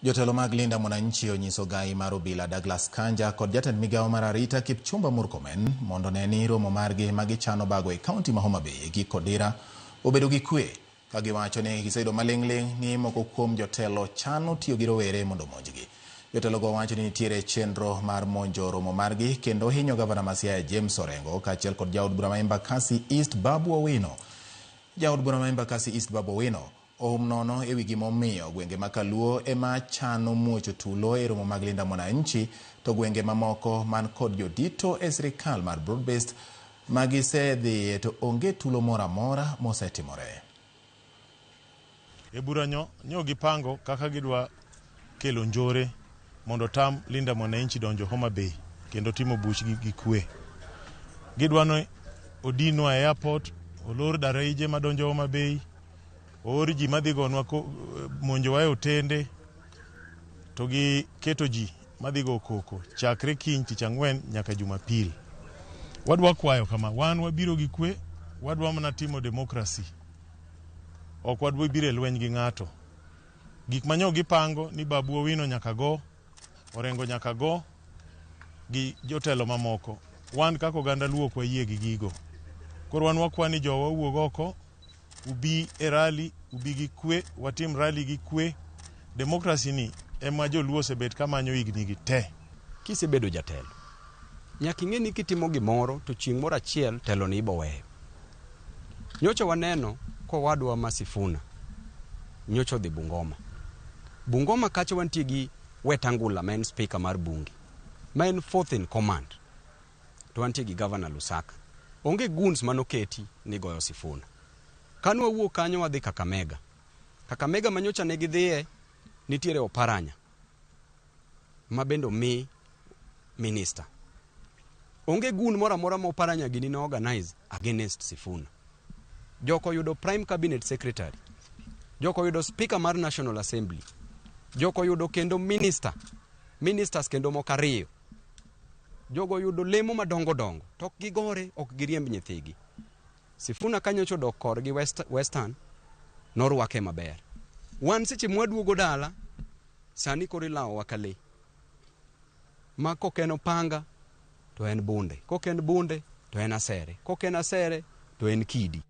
Jotelo mag Linda Mwananchi onyiso gai mar obila Douglas Kanja kod jatend migawo mar arita Kipchumba Murkomen mondo ne ni romo margi ma gichano bago e kaunti ma Homa Bay e gik Odira obedo gi kwe ka giwacho ni giseyudo maling'ling' ni moko kuom jotelo chano tiyo gi rowere mondo omonjgi. Jotelogo wacho ni nitiere chenro mar monjo romo margi kendo hinyo gavana ma Siaya James Orengo kaachiel kod jaod bura ma Embakasi East Babu Owino. Jaod bura ma Embakasi East Babu Owino ohum nono ewi gimomiyo gwenge ma Kaluo ema chano muocho tulo e romo mag Linda Mwananchi to gwenge mamoko man kod jodito e sirikal mar broad based ma gisedhiye to onge tulo moro amora mosetimore. E buranyo nyo gipango kaka gidwa kelo njore mondo tam Linda Mwananchi donjo Homa Bay kendo timo buchgi gi kwe. Gidwa ni odinwa e airport, olor daraije madonjo Homa Bay, oor ji madhi gonwa monjowa e otende to gi keto ji madhi go koko chakre kiny tich ang'wen nyaka Jumapil. Wadwa kwayo kama, wan wabiro gi kwe, wadwa mana timo democracy. Ok wadwa biro e lweny gi ng'ato. Gik manyo gipango ni Babu Owino nyaka go, Orengo nyaka go, gi jotelo mamoko. Wan kaka oganda Luo ok wayie gi gigo. Koro wan wakwa ni jowa owuog oko, ubi e rally, ubi gi kwe, watim rally gi kwe. Democracy ni ema joluo osebet kamanyo higni gi te. Kisebedo jatelo, nyaka ing'e ni kitimo gimoro to chieng' moro achiel telo ni ibo weyo. Nyocha waneno kowadwa ma Sifuna nyocha odhi Bungoma. Bungoma kacha wantie gi Wetangula ma en speaker mar bunge, ma en fourth in command. To wantie gi governor Lusaka. Onge goons manoketi ni goyo Sifuna. Kane wawuok kanyo wadhi Kakamega. Kakamega ma nyocha ne gidhiye nitiere Oparanya ma bende omi minister. Onge gun moro amora ma Oparanya gini ne organize against Sifuna. Joko oyudo prime cabinet secretary. Joko oyudo speaker mar National Assembly. Joko oyudo kendo minister. Ministers kendo moko ariyo. Jogo oyudo lemo madongo dongo. To ok gigore, ok giriemb nyithigi. Sifuna ka nyocha odok korgi West, Western, norwake maber. Wan seche mwaduogo dala, sani koro ilawowa ka lee. Ma kok en opanga, to en bunde. Kok en bunde, to en asere. Kok en asere, to en kidi.